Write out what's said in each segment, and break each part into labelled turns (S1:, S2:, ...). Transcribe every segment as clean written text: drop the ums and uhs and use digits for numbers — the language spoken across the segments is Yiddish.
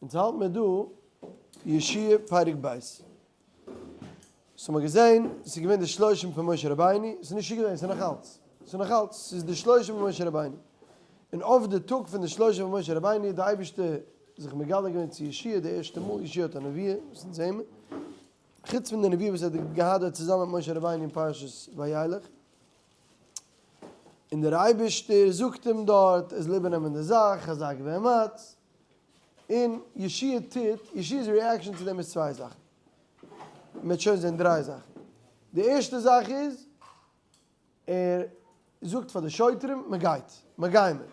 S1: אונז האלט מיר דא יהושע פרק ב'. סאו מ'האט געזען, ס'איז געווען די שלושים פון משה רבינו, ס'איז נישט געווען, ס'איז נאך אלץ, ס'איז נאך אלץ, ס'איז די שלושים פון משה רבינו. און אויף די טאג פון די שלושים פון משה רבינו האט די אייבערשטער זיך מגלה געווען צו יהושע די ערשטע מאל, יהושע האט א נבואה, וואס אונז זעהן מיר, חוץ פון די נבואה וואס ער האט געהאט דארט צוזאמען מיט משה רבינו אין פרשת וילך. און דער אייבערשטער זאגט אים דארט, ער זאל איבערנעמען די זאך, חזק ואמץ. און יהושע טוט, יהושע'ס reaction צו דעם איז צוויי זאכן. מ'וועט שוין זען דריי זאכן. די ערשטע זאך איז, ער זאגט פאר די שוטרים, מ'גייט, מ'גיימער.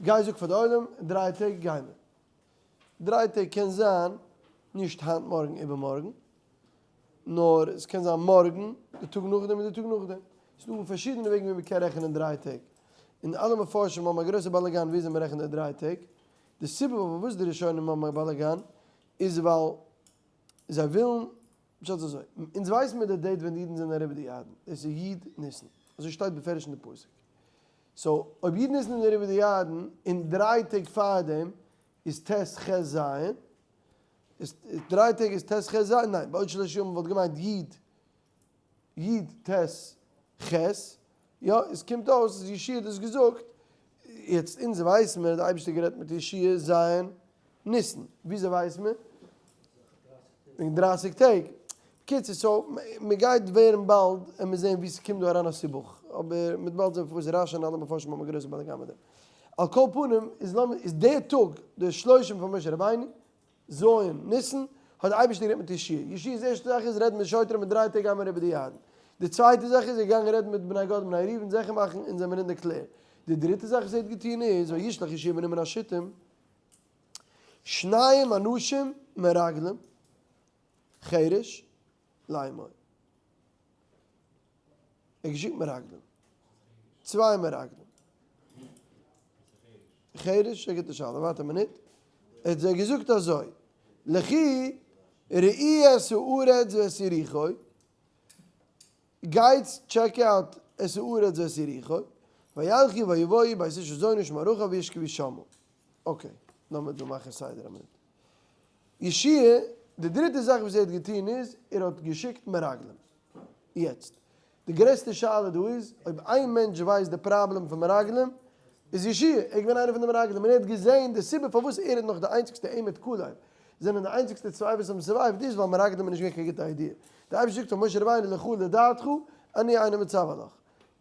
S1: גיי זאג פאר די עולם, אין דריי טעג גיימער. דריי טעג קען זיין נישט היינט מארגן איבערמארגן, נאר עס קען זיין מארגן, די טאג נאכדעם און די טאג נאכדעם. ס'איז דא פארשידענע וועגן ווי מ'קען רעכענען דריי טעג. און אלע מפרשים האבן א גרויסע באלאגאן וויאזוי מ'רעכנט די דריי טעג. די סיבה פארוואס די ראשונים האבן א באלאגאן איז ווייל זיי ווילן, פשט איז אזוי, אונז ווייסן מיר די date ווען די אידן זענען אריבער די ירדן, דאס איז י' ניסן, אזוי שטייט בפירוש אין די פסוק. so אויב י' ניסן איז אריבער די ירדן, און דריי טעג פארדעם איז ט ח ז, איז דריי טעג איז ט ח ז, ניין, בעוד שלש ימים וואלט געמיינט י' י ט ח, יא, עס קומט אויס אז יהושע האט דאס געזאגט, יעצט אונז ווייסן מיר אז די אייבערשטער האט גערעדט מיט יהושע ז' ניסן, וויאזוי ווייסן מיר? וועגן דרייסיג טעג. בקיצור, so מען גייט ווערן באלד און מיר זעהן ווי ס'קומט דא אריין א סיבוך, אבער מ'וועט באלד זעהן פארוואס רש י און אלע מפרשים האבן א גרויסע באלאגאן מיט דעם. על כל פנים איז לאמיר איז דער טאג די שלושים פון משה רבינו, ז' ניסן, האט דער אייבערשטער גערעדט מיט יהושע. יהושע'ס ערשטע זאך איז רעדן מיט שוטרים אין דריי טעג גייען מיר איבער די ירדן. די צווייטע זאך איז ער געגאנגען רעדן מיט בני גד ובני ראובן זיכער מאכן אונז זעמיר אין די clear. די דריטע זאך וואס ער האט געטון איז וישלח יהושע בני מן השיטים שניים אנשים מרגלים חרש לאמור. ער האט געשיקט מרגלים. צוויי מרגלים. חרש, א גוטע שאלה, ווארט א מינוט. ער האט זיי געזאגט אזוי, לכו ראו את הארץ ואת יריחו, גייטס check out את הארץ ואת יריחו, וילכו ויבואו בית אשה זונה שמה רחב וישכבו שמה. okay, לאמיר דא מאכן סדר א מינוט. יהושע, די דריטע זאך וואס ער האט געטון איז, ער האט געשיקט מרגלים. יעצט, די גרעסטע שאלה דא איז, אויב איין מענטש ווייסט די פראבלעם פון מרגלים, איז יהושע, ער איז געווען איינער פון די מרגלים, און ער האט געזען די סיבה פארוואס ער איז נאך די איינציגסטע אים מיט כלב, זענען די איינציגסטע צוויי וואס האבן survived איז ווייל מרגלים איז נישט געווען קיין גוטע idea. די אייבערשטער זאגט פאר משה רבינו לך לדעתך, אני איני מצוה לך.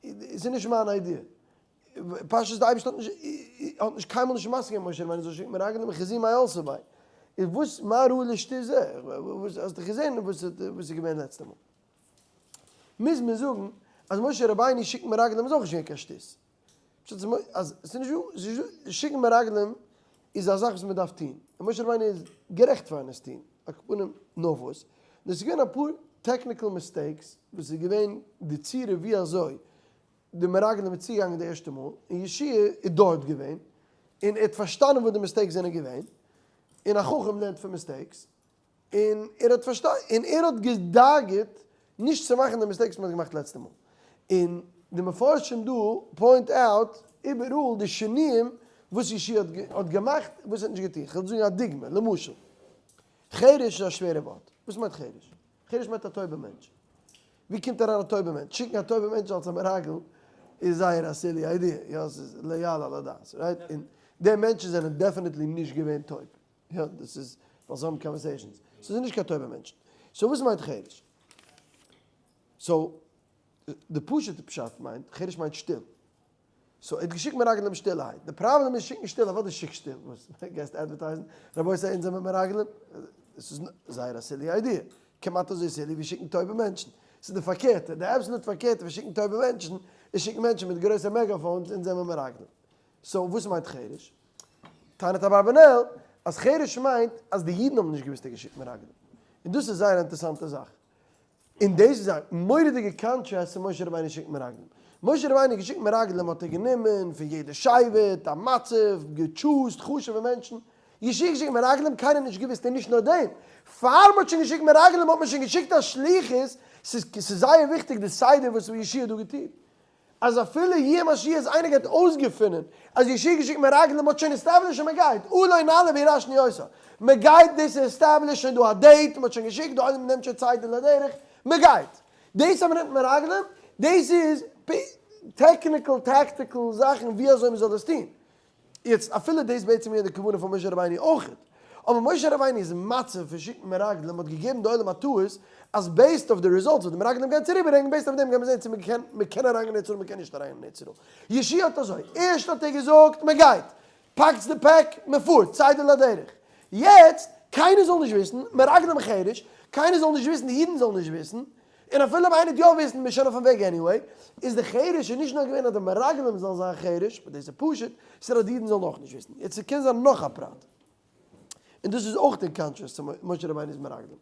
S1: ס'איז נישט מיין idea. פשטות די אייבערשטער האט נישט האט נישט קיינמאל נישט מסכים געווען משה רבינו זאל שיקן מרגלים וחזי מה עשה ביי איז וואס מה ראו לשטות זה וואס האסט דאך געזען וואס וואס איז געווען לעצטע מאל מוז מען זאגן אז משה רבינו שיקן מרגלים איז אויך נישט געווען קיין שטות פשט אז עס איז נישט דא שיקן מרגלים איז א זאך וואס מען דארף טון און משה רבינו איז גערעכט פארן עס טון על כל פנים נאר וואס דאס איז געווען אפאר technical mistakes וואס איז געווען די צורה ווי אזוי די מרגלים איז צוגעגאנגען די ערשטע מאל, און יהושע איז דארט געווען, און ער האט פארשטאנען וואס די mistakes זענען געווען, און א חכם לערנט פון mistakes, און ער האט פארשטאנען, און ער האט געדאגה'ט נישט צו מאכן די mistakes וואס מען האט געמאכט לעצטע מאל. און די מפרשים דא point out איבעראל די שינויים וואס יהושע האט געמאכט און וואס ער האט נישט געטון. כ'וועל זאגן א דוגמא, למשל, חרש איז א שווערע ווארט. וואס מיינט חרש? חרש מיינט א טויבע מענטש. ווי קומט אריין א טויבע מענטש? שיקן א טויבע מענטש אלס א מרגל איז זייער א silly idea, יא ס'איז לא יעלה על הדעת, right? און די מענטשן זענען definitely נישט געווען טויב, יא דאס איז ווייל זיי האבן conversations, so ס'איז נישט קיין טויבע מענטשן. so וואס מיינט חרש? so די פשוט'ע פשט מיינט, חרש מיינט שטיל. so ער האט געשיקט מרגלים שטילערהייט, די פראבלעם איז שיקן שטיל, אוודאי שיק שטיל, וואס גייסט advertise ן, רבותי אונז זעמער מרגלים, עס איז זייער א silly idea, כמעט אזוי silly ווי שיקן טויבע מענטשן, ס'איז די פארקערטע, די absolute פארקערטע פון שיקן טויבע מענטשן איז שיקן מענטשן מיט גרויסע megaphones אונז זעמער מרגלים. so וואס מיינט חרש? טענה'ט אברבנאל אז חרש מיינט אז די אידן האבן נישט געוואוסט ער האט געשיקט מרגלים, און דאס איז זייער א אינטערסאנטע זאך, און דאס איז א מורא'דיגע קאנטראסט צו משה רבינו שיקט מרגלים. משה רבינו געשיקט מרגלים האט ער גענומען פון יעדע שבט א מצב, געטשוזט חשוב'ע מענטשן. יהושע געשיקט מרגלים קיינער נישט געוואוסט און נישט נאר דעם, פאר מ'האט שוין געשיקט מרגלים האט מען שוין געשיקט א שליחות, ס'איז זייער וויכטיג די סדר וואס יהושע האט דא געטון. אז אפילו יהיה מה שיהיה אז איינער גייט אויסגעפינען אז יהושע האט געשיקט מרגלים מ'האט שוין established אז מ'גייט, עלה נעלה וירשנו אותה, מ'גייט דאס איז established שוין דא א date מ'האט שוין געשיקט די עולם נעמט שוין צידה לדרך, מ'גייט. דאס אז מ'נעמט מרגלים דאס איז technical tactical זאכן ווי אזוי מ'זאל דאס טון. יעצט אפילו דאס בעצם געווען די כוונה פון משה רבינו אויכעט, אבער משה רבינו איז מצב פון שיקן מרגלים האט געגעבן די עולם א טעות אז based אויף די results וואס די מרגלים גייען צוריקברענגן based אויף דעם גייט מען זען צו מען קען מען קען אריינגיין אין ארץ ישראל מען קען נישט אריינגיין אין ארץ ישראל. יהושע האט אזוי, ערשט האט ער געזאגט מען גייט, פאקטס די פעק, מען פארט, צידה לדרך. יעצט, קיינער זאל נישט וויסן, מרגלים חרש, קיינער זאל נישט וויסן, די אידן זאלן נישט וויסן, און אפילו אויב איינער וועט יא וויסן, מ'איז שוין אויפן וועג anyway, איז די חרש איז נישט נאר געווען אז די מרגלים זאלן זיין חרש, וואס דאס איז פשוט, ס'איז אז די אידן זאלן אויך נישט וויסן. יעצט ס'קען זיין נאך א פרט, און דאס איז אויך אין contrast צו משה רבינו'ס מרגלים,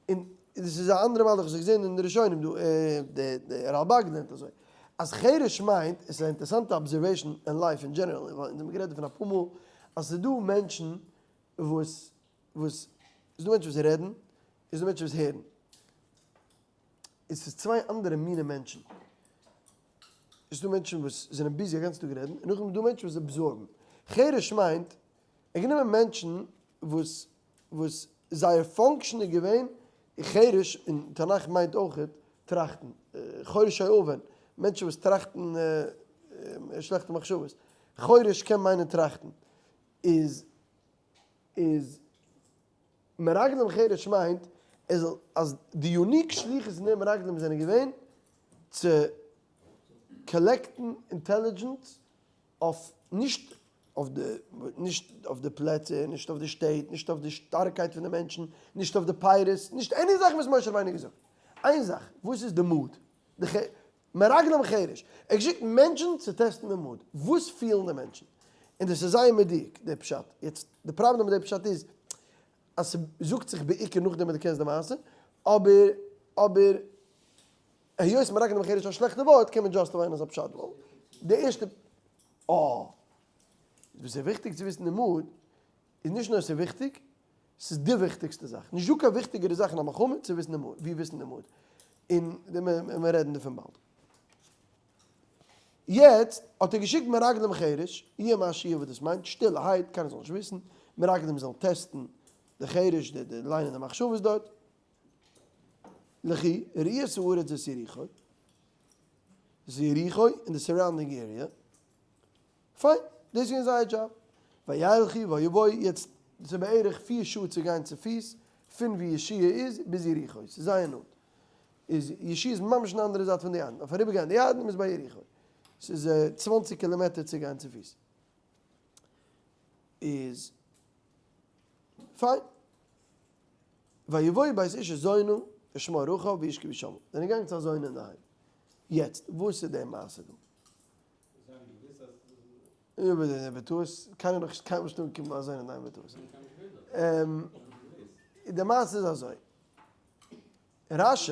S1: און דאס איז א אנדערע מהלך וואס איך געזען אין די ראשונים דא, די רלבג לערנט אזוי, אז חרש מיינט, עס איז א אינטערעסאנטע observation אין life אין general, ווייל אונז האבן גערעדט דערפון אפאר מאל, אז ס'איז דא מענטשן וואס וואס ס'איז דא מענטשן וואס רעדן, און ס'איז דא מענטשן וואס הערן. און ס'איז צוויי אנדערע מיני מענטשן. ס'איז דא מענטשן וואס זענען busy א גאנצן טאג רעדן, און נאכדעם איז דא מענטשן וואס absorb ן. חרש מיינט, ער האט גענומען מענטשן וואס וואס זייער function איז געווען, חרש אין תנך מיינט אויכעט טראכטן, חורשי אבן, מענטשן וואס טראכטן שלעכטע מחשבות. חורש קען מיינען טראכטן. איז איז מרגלים חרש מיינט ער זאל אז די unique שליחות אין די מרגלים זענען געווען צו collect ן intelligence אויף נישט אויף די נישט אויף די פלעצער נישט אויף די שטעט נישט אויף די שטארקייט פון די מענטשן נישט אויף די פירות נישט any זאך וואס משה רבינו האט געזאגט איין זאך וואס איז די mood די מרגלים חרש, ער האט געשיקט מענטשן צו טעסטן די mood, וואס פילן די מענטשן, און דאס איז זייער מדויק די פשט, יעצט די פראבלעם מיט די פשט איז אז ס'זאגט זיך בעיקר נאכדעם וואס דו קענסט די מעשה, אבער אבער היות מרגלים חרש איז א שלעכטע ווארט קען מען justify ען אזא פשט, ווייל די ערשטע אה וואס איז וויכטיג צו וויסן די mood איז נישט נאר ס'איז וויכטיג, ס'איז די וויכטיגסטע זאך. נישט דא קיין וויכטיגערע זאך אין א מלחמה צו וויסן די mood, ווי וויסן די mood. און מיר רעדן דערפון באלד. יעצט האט ער געשיקט מרגלים חרש, יהיה מה שיהיה וואס דאס מיינט, שטילערהייט, קיינער זאל נישט וויסן, מרגלים זאלן טעסטן די חרש, די ליינען די מחשבות דארט. לכו ראו את הארץ ואת יריחו, דאס איז יריחו און די surrounding area. פיין, דאס איז געווען זייער דזשאב. וילכו ויבואו, יעצט ס'איז בערך פיר שעה צו גיין צופיס פון ווי יהושע איז ביז יריחו, ס'איז זייער נאנט. איז יהושע איז ממש אין די אנדערע זייט פון די ירדן, אויף אריבערגיין די ירדן איז ביי יריחו. ס'איז 20 קילאמעטער צו גיין צופיס. איז פיין. ויבואו בית אשה זונה ושמה רחב וישכבו שמה. זענען געגאנגען צו א זונה אינדערהיים. יעצט, וואס איז די מעשה דא? בטעות, קיינער נאך נישט קיינמאל נישט אנגעקומען ביי אזוינע ניין בטעות. די מעשה איז אזוי, רשי,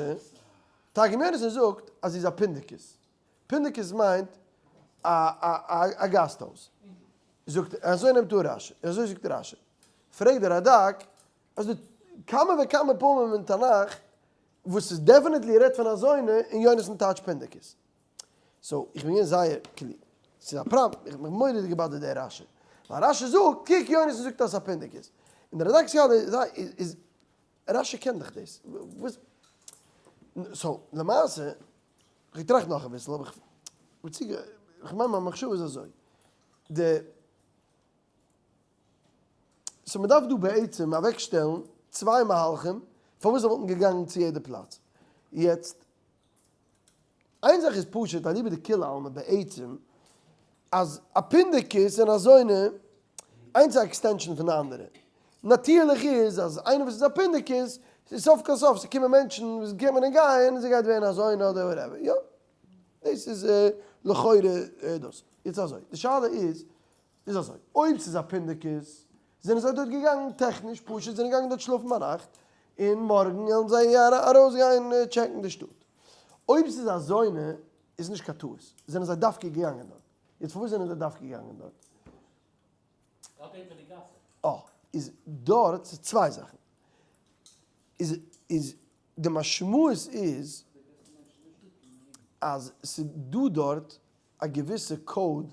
S1: תרגום יונתן זאגט אז זי איז א פונדקית, פונדקית מיינט א גאסט הויז, זאגט אזוי נעמט אן רשי, אזוי זאגט רשי, פרעגט דער רדק, אז די כמה וכמה פעמים אין תנך וואס איז definitely רעדט פון אזוינע און יונתן טייטש פונדקית. so איך בין געווען זייער clear. ס'איז א פראבלעם, איך בין מורא'דיג געבאדערט דער רשי. ווייל רשי זאגט, קוק יונתן זאגט אז ס'איז א פונדקית. און דער רדק שאלה איז איז רשי קען דאך דאס. וואס so למעשה, איך געטראכט נאך אביסל, האב איך איך מיין מיין מחשבה איז אזוי. די so מ'דארף דא בעצם אוועקשטעלן צוויי מהלכים פארוואס זיי וואלטן געגאנגען צו יעדע פלאץ. יעצט איין זאך איז פשוט אליבא דכולי עלמא בעצם אז א פונדקית און א זונה איינס איז א extension פון די אנדערע, נאטירליך איז אז איינער וואס איז א פונדקית איז סוף כל סוף ס'קומען מענטשן וואס קומען און גייען און זי גייט ווערן א זונה אדער whatever, יא דאס איז לכאורה דאס. יעצט אזוי די שאלה איז איז אזוי אויב ס'איז א פונדקית זענען זיי דארט געגאנגען טעכניש פשוט זענען געגאנגען דארט שלאפן ביינאכט און מארגן וועלן זיי ארויסגיין טשעקן די שטאט. אויב ס'איז א זונה איז נישט קיין טעות, זענען זיי דווקא געגאנגען דארט. יעצט פארוואס זענען זיי דווקא געגאנגען דארט? אה, איז דארט ס'איז צוויי זאכן. איז איז די משמעות איז אז ס'איז דא דארט. א געוויסע code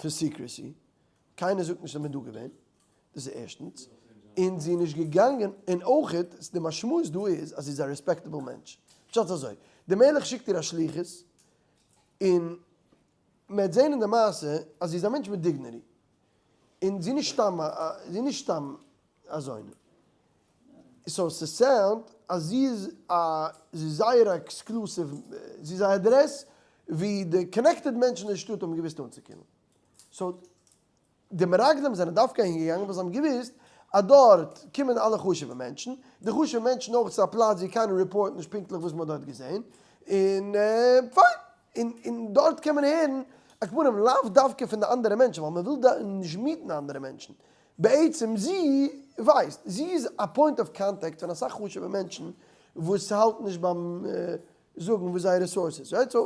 S1: פון secrecy, קיינער זאגט נישט אז מען איז דא געווען, דאס איז ערשטנס, און זי איז נישט געגאנגען, און אויכעט די משמעות דא איז אז זי איז א respectable מענטש, פשט איז אזוי, די מלך שיקט איר א שליחות, און מען וועט זען אין די מעשה אז זי איז א מענטש מיט dignity, און זי איז נישט סתם א, זי איז נישט סתם אזוינע. so ס' sound אז זי איז א, זי איז זייער א exclusive, זי איז א אדרעס ווי די connected מענטשן אין שטאט האבן געוואוסט אנצוקומען. so די מרגלים זענען דווקא אהין געגאנגען ווייל זיי האבן געוואוסט אז דארט קומען אלע חשוב'ע מענטשן, די חשוב'ע מענטשן אויך צו א פלאץ ווי קיינער report נישט פונקטליך וואס מען האט דארט געזען, און פיין, און און דארט קען מען הערן עכברים לאו דווקא פון די אנדערע מענטשן ווייל מען וויל דא נישט meet ן אנדערע מענטשן, בעצם זי ווייסט, זי איז א point of contact פון אסאך חשוב'ע מענטשן וואס האלטן נישט ביים זאגן וואס זייערע source איז, right? so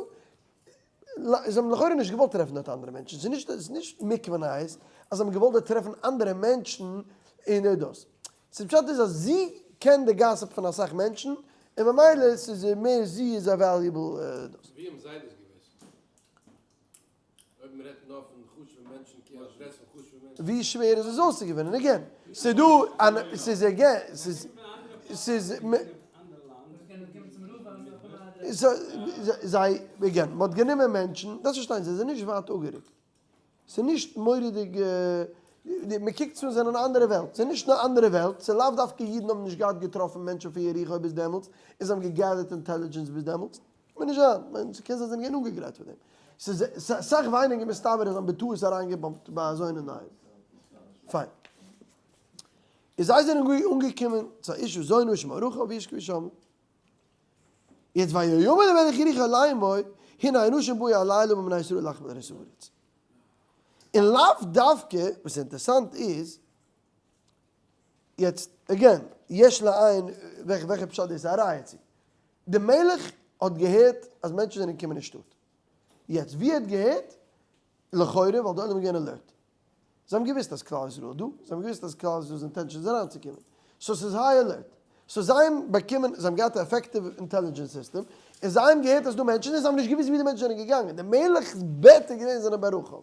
S1: זיי האבן לכאורה נישט געוואלט טרעפן דארט אנדערע מענטשן, ס'איז נישט ס'איז נישט מקווה נייעס אז זיי האבן געוואלט דארט טרעפן אנדערע מענטשן און דאס. ס'איז פשט איז אז זי קען די gossip פון אסאך מענטשן און ממילא ס'איז מער זי איז א valuable דאס.
S2: ווי האבן זיי דאס געוואוסט? אויב מ'רעדט נאר פון חשוב'ע מענטשן כאילו אדרעס פון חשוב'ע מענטשן.
S1: ווי שווער איז עס אויסצוגעפינען? again, ס'איז דא אן ס'איז again ס'איז ס'איז זיי again מ'האט גענומען מענטשן, דארפסט פארשטיין זיי זענען נישט ווייט אפגערוקט, ס'איז נישט מורא'דיג, מ'קוקט צו זענען אן אנדערע וועלט, ס'איז נישט נאר אנדערע וועלט, ס'איז לאו דווקא אידן האבן נישט געהאט געטראפן מענטשן פון יריחו ביז דעמאלטס, און זיי האבן גע gather ט intelligence ביז דעמאלטס, קען נישט זיין, כ'מיין ס'קען זיין זיי זענען געווען אנגעגרייט פאר דעם, ס'איז אסאך ווייניגער מסתבר אז זיי האבן בטעות אריינגע bump ט ביי אזוינע נייעס. פיין. איז זיי זענען אנגעקומען צו א אשה זונה שמה רחב וישכבו שמה. יעצט ויאמר למלך יריחו לאמור הנה אנשים באו הלילה מבני ישראל לחפור את הארץ. און לאו דווקא, וואס איז אינטערסאנט איז, יעצט again, יש לעיין וועלכע פשט דאס איז א ראיה צו. די מלך האט געהערט אז מענטשן זענען געקומען אין שטאט. יעצט ווי ער האט געהערט? לכאורה ווייל די עולם איז געווען alert. זיי האבן געוואוסט אז כלל ישראל איז דא, זיי האבן געוואוסט אז כלל ישראל'ס intention איז אריינצוקומען. so ס'איז high alert. so זיי האבן באקומען, זיי האבן געהאט א effective intelligence system, און זיי האבן געהערט אז ס'דא מענטשן, און זיי האבן נישט געוואוסט ווי די מענטשן זענען געגאנגען. די מלך'ס בעט איז געווען זענען ביי רחב.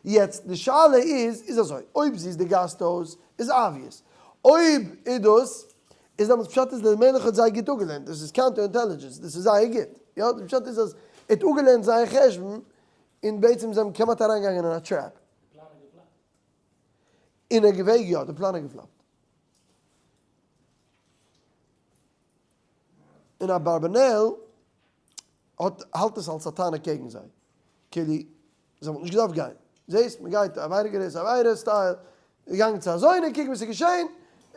S1: יעצט די שאלה איז, איז אזוי, אויב זי איז די גאסט הויז, איז obvious. אויב איז דאס, איז דעמאלטס פשט איז די מלך האט זיי גוט אפגעלערנט, דאס איז counter intelligence, דאס איז זייער גוט. יא, די פשט איז אז ער האט אפגעלערנט זייער חשבון, און בעצם זיי האבן כמעט אריינגעגאנגען אין א trap.
S3: די פלאן איז גע flop ט.
S1: אין א געוועג יא, די פלאן איז גע flop ט. און אברבנאל האט האלט עס אלס א טענה קעגן זיי. כאילו זיי וואלטן נישט געדארפט גיין. זעסט מען גייט עבירה גרעס עבירה style. געגאנגען צו א זונה קוק וואס איז געשען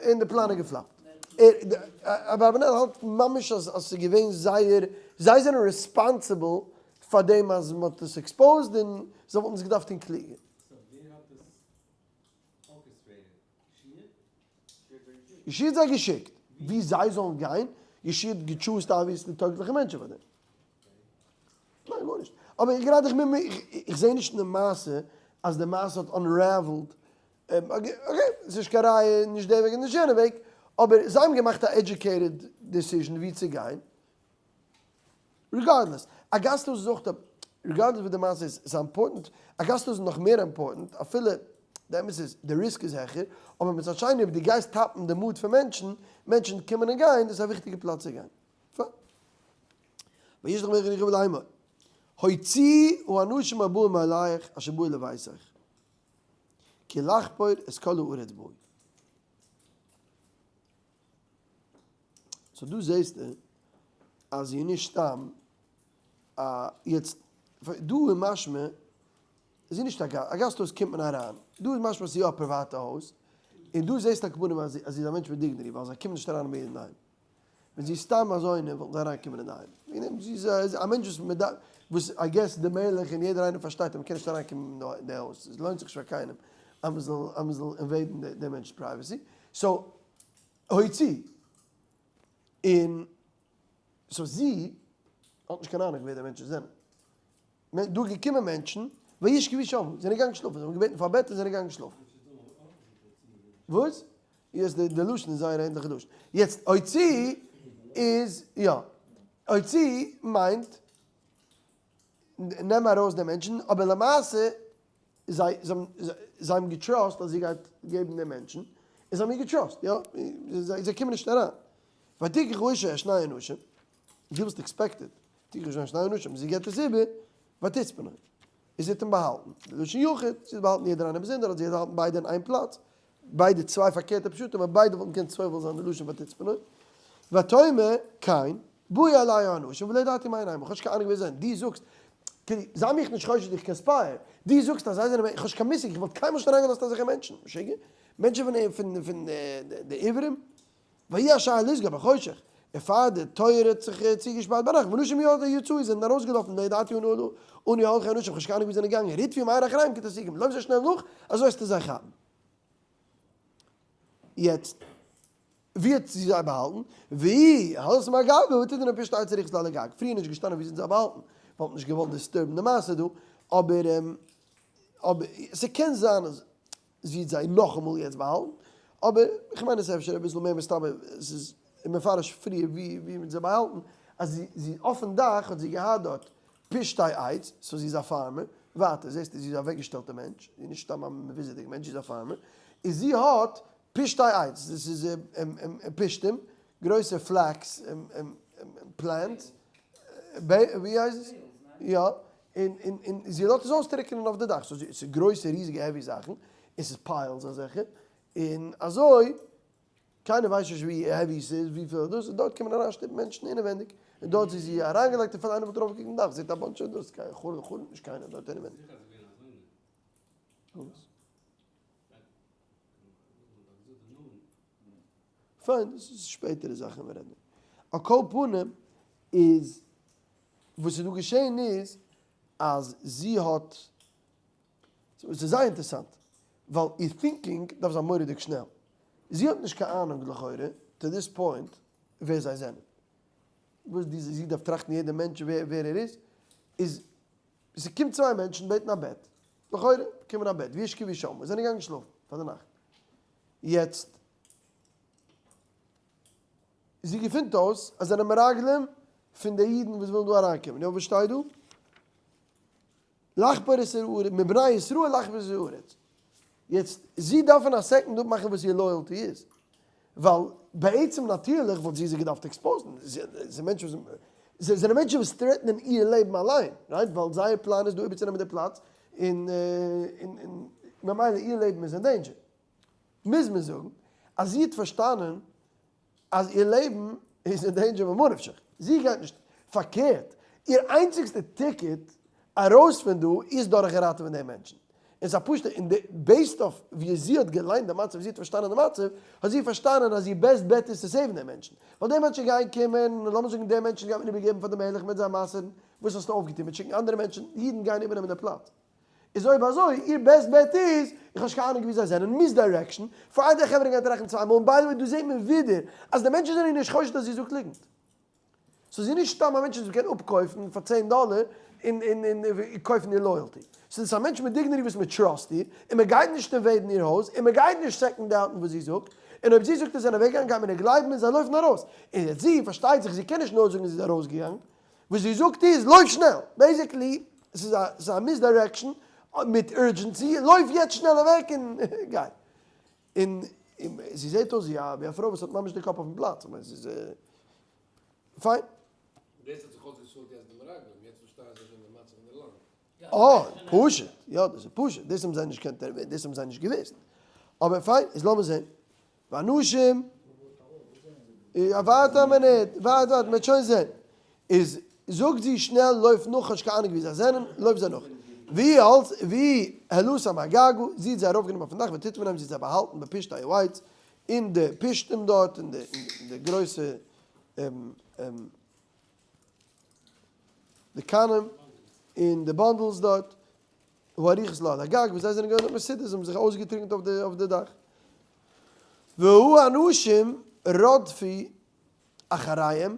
S1: און די פלאן איז גע flop ט. אברבנאל האלט ממש אז אז ס'איז געווען זייער זיי זענען responsible פאר דעם אז מען האט עס exposed און זיי וואלטן עס געדארפט טון קלוגער.
S4: so ווער האט עס orchestrated? יהושע?
S1: יהושע האט זיי געשיקט ווי זיי זאלן גיין, יהושע האט גע choose ט obviously טויגליכע מענטשן פאר דעם. ניין גארנישט. אבער איך גראדע איך זעה נישט אין די מעשה אז די מעשה האט unraveled, okay ס'איז נישט קיין ראיה נישט די וועג און נישט יענע וועג, אבער זיי האבן געמאכט א educated decision ווי צו גיין, regardless, א גאסט הויז איז אויך א, regardless וואס די מעשה איז, ס'איז important, א גאסט הויז איז נאך מער important, אפילו, די אמת איז, די risk איז העכער, אבער מצד שני אויב דו גייסט tap ן די mood פון מענטשן, מענטשן קומען און גייען, דאס איז א וויכטיגע פלאץ צו גיין. פיין. וישלח מלך יריחו לאמור, הוציאו האנשים הבאים אלייך אשר באו לביתך, כי לחפור את כל הארץ באו. so דא זעסטו אז זי איז נישט סתם א, יעצט דא איז משמע זי איז נישט א גאסט, א גאסט הויז קומט מען אריין, דא איז משמע אז ס'איז יא א פריוואטע הויז, און דא זעסטו על כפנים אז זי איז א מענטש מיט dignity ווייל זיי קומען נישט אריין מער אינדערהיים, ווען זי איז סתם אזוינע וואלטן זיי אריינגעקומען אינדערהיים, וועגן דעם זי איז א מענטש וואס מ'דארף, וואס I guess די מלך און יעדער איינער פארשטייט אז מ'קען נישט אריינקומען אין די הויז, עס לוינט זיך נישט פאר קיינעם אז מ'זאל אז מ'זאל invade ן די מענטש'ס privacy, so הוציא, און so זי האט נישט קיין אהנונג ווער די מענטשן זענען. דא געקומען מענטשן, וישכבו שם, זענען געגאנגען שלאפן, זיי האבן געבעטן פאר א בעט און זענען געגאנגען שלאפן. וואס? יעצט די לשון איז זייער א ענליכע לשון. יעצט הוציא איז, יא, הוציא מיינט. נעם ארויס די מענטשן, אבער למעשה זיי זיי האבן גע trust ט אז זי גייט געבן די מענטשן, און זיי האבן איר גע trust ט, יא, זיי קומען נישט אריין. ותקח האשה את שני האנשים, דו וואלסט expected, ותקח האשה את שני האנשים, זי געבט עס איבער, ותצפנם, און זי האט אים באהאלטן, בלשון יחיד, זי האט באהאלטן יעדער איינער באזונדער, אדער זי האט באהאלטן ביידע אין איין פלאץ, ביידע צוויי פארקערטע פשטים, אבער ביידע וואלטן געקענט סובל זיין די לשון ותצפנם, ותאמר, כן, באו אלי האנשים ולא ידעתי מאין המה, איך האב נישט קיין אהנונג ווער זיי זענען, דו זאגסט, כאילו, זיי מיך נישט חושד איך conspire, דו זאגסט אז זיי זענען, איך האב נישט קיין מושג, איך וואלט קיינמאל נישט אריינגעלאזט אזעלכע מענטשן, משוגע? מענטשן פון פון פון די עברים? ויהי השער לסגור בחושך, און פאר די טויער האט זיך צוגעשפארט ביינאכט, ואנשים יצאו זענען ארויסגעלאפן ולא ידעתי אנה אנה הלכו האנשים, איך האב נישט קיין אהנונג ווי זיי זענען געגאנגען, רדפו מהר אחריהם כי תשיגום, לויף זיי שנעל נאך, אזוי וועסטו זיי כאפן. יעצט, ווי האט זי זיי באהאלטן? והיא העלתה מהגגה ותתנם בפשתי עץ הארוכות לה על הגג, פריער נישט געשטאנען ווי זי האט זיי באהאלטן, ווייל מ'האט נישט געוואלט disturb ן די מעשה דא, אבער אבער ס'קען זיין אז זי האט זיי נאכאמאל יעצט באהאלטן, אבער איך מיין עס איז אפשר אביסל מער מסתבר, עס איז מפרש פריער ווי ווי מ'האט זיי באהאלטן, אז זי זי אויפן דאך האט זי געהאט דארט פשתי עץ, so זי איז א farmer, ווייטער זעסטו זי איז א אוועקגעשטעלטע מענטש, זי איז נישט סתם א מבוזה'דיגע מענטש, זי איז א farmer, און זי האט פשתי עץ, דאס איז פשתים, גרויסע flax plants, ווי הייסט עס? יא, און און און זי לאזט עס אויסטריקענען אויף די דאך, so ס'איז גרויסע ריזיגע heavy זאכן, און ס'איז piles אזעלכע, און אזוי קיינער ווייסט נישט ווי heavy ס'איז, וויפיל דאס איז, דארט קען מען אריינשטופן מענטשן אינעווענדיג, און דארט זי זי אריינגעלייגט און פאר איינער וואלט ארויפגעקוקט אין דאך זעט א bunch דאס, חלומ'ט נישט קיינער דארט אינעווענדיג.
S4: זיכער אז זיי געווען אזוינע.
S1: וואס? פיין, דאס איז שפעטערע זאכן מיר רעדן. על כל פנים איז וואס איז דא געשען איז אז זי האט, ס'איז זייער אינטערעסאנט, ווייל איר thinking דארף זיין מורא'דיג שנעל. זי האט נישט קיין אהנונג לכאורה, to this point, ווער זיי זענען. וואס די זי דארף טראכטן יעדע מענטש ווער ער איז, איז ס'קומט צוויי מענטשן בעטן א בעט, לכאורה באקומען א בעט, וישכבו שמה, זענען געגאנגען שלאפן פאר די נאכט. יעצט זי געפינט אויס אז זענען מרגלים פון די אידן וואס ווילן דא אריינקומען, יא וואס שטייט דא? לחפור את הארץ, מבני ישראל לחפור את הארץ. יעצט, זי דארף אין א second אפמאכן וואס איר loyalty איז, ווייל בעצם נאטירליך וואלט זי זיי געדארפט expose ן, זיי מענטשן וואס, זיי זענען מענטשן וואס threaten ען איר לעבן אליין, right? ווייל זייער פלאן איז דא איבערצונעמען די פלאץ, און און ממילא איר לעבן איז אין danger. מוז מען זאגן אז זי האט פארשטאנען אז איר לעבן איז אין danger ממה נפשך, זי גייט נישט, פארקערט, איר איינציגסטע ticket ארויס פון דא איז דורך ראטעווען די מענטשן. און ס'איז א פשוטע, און די based אויף ווי זי האט געליינט די מצב, ווי זי האט פארשטאנען די מצב, האט זי פארשטאנען אז איר best bet איז צו save ן די מענטשן. ווייל די מענטשן גייען קומען, און לאמיר זאגן די מענטשן גייט מען איבערגעבן פאר די מלך מיט זיי מסר'ן, וואס האסטו אויפגעטון מיט שיקן אנדערע מענטשן, אידן גייען איבערנעמען די פלאץ. איז אויב אזוי, איר best bet איז, איך האב נישט קיין אהנונג ווי זיי זענען, misdirection, פאר די חברה גייען טראכטן צוויי מאל, און by the way דא זעט מען ווידער אז די מענטשן זענען איר נישט חושד אז זי זאגט ליגנט. so זי איז נישט סתם א מענטש וואס מ'קען אפקויפן פאר צען דאלער און און און קויפן איר loyalty. ס'איז א מענטש מיט dignity וואס מ'טראסט איר, און מ'גייט נישט invade ן איר הויז, און מ'גייט נישט second doubt ן וואס זי זאגט, און אויב זי זאגט אז זיי זענען אוועקגעגאנגען גייט מען איר גלייבן און זיי לויפן ארויס. און יעצט זי, פארשטייט זיך זי קען נישט נאר זאגן זי איז ארויסגעגאנגען, וואס זי זאגט איז לויף שנעל! basically ס'איז א ס'איז א misdirection מיט urgency, לויף יעצט שנעל אוועק און גיי. און זי זעט אויס ווי א ווי א פרוי וואס האט ממש די קאפ אויפן פלאץ, כ'מיין ס'איז פיין.
S2: דאס האט זיך אויסגעצאלט יעצט די מרגלים, יעצט פארשטייען זיי שוין די מצב אין די לאנד.
S1: אה, פשוט, יא דאס איז פשוט, דאס האבן זיי נישט געקענט דאס האבן זיי נישט געוואוסט. אבער פיין, איז לאמיר זען. ואנשים, ווארט א מינוט, ווארט ווארט, מ'וועט שוין זען. איז זאגט זי שנעל לויף נאך כאטש קיין אהנונג ווי זיי זענען, לויף זיי נאך. והיא העלתה והיא העלתה מהגגה, זי האט זיי ארויפגענומען אויפן דאך ותטמנם זי האט זיי באהאלטן בפשתי העץ, אין די פשתים דארט, אין די גרויסע די קנים, אין די bundles דארט, הארוכות לה על הגג, וואו זיי זענען געווען דארט מסודר, זיי האבן זיך אויסגעטריקנט אויף די דאך. והאנשים רדפו אחריהם,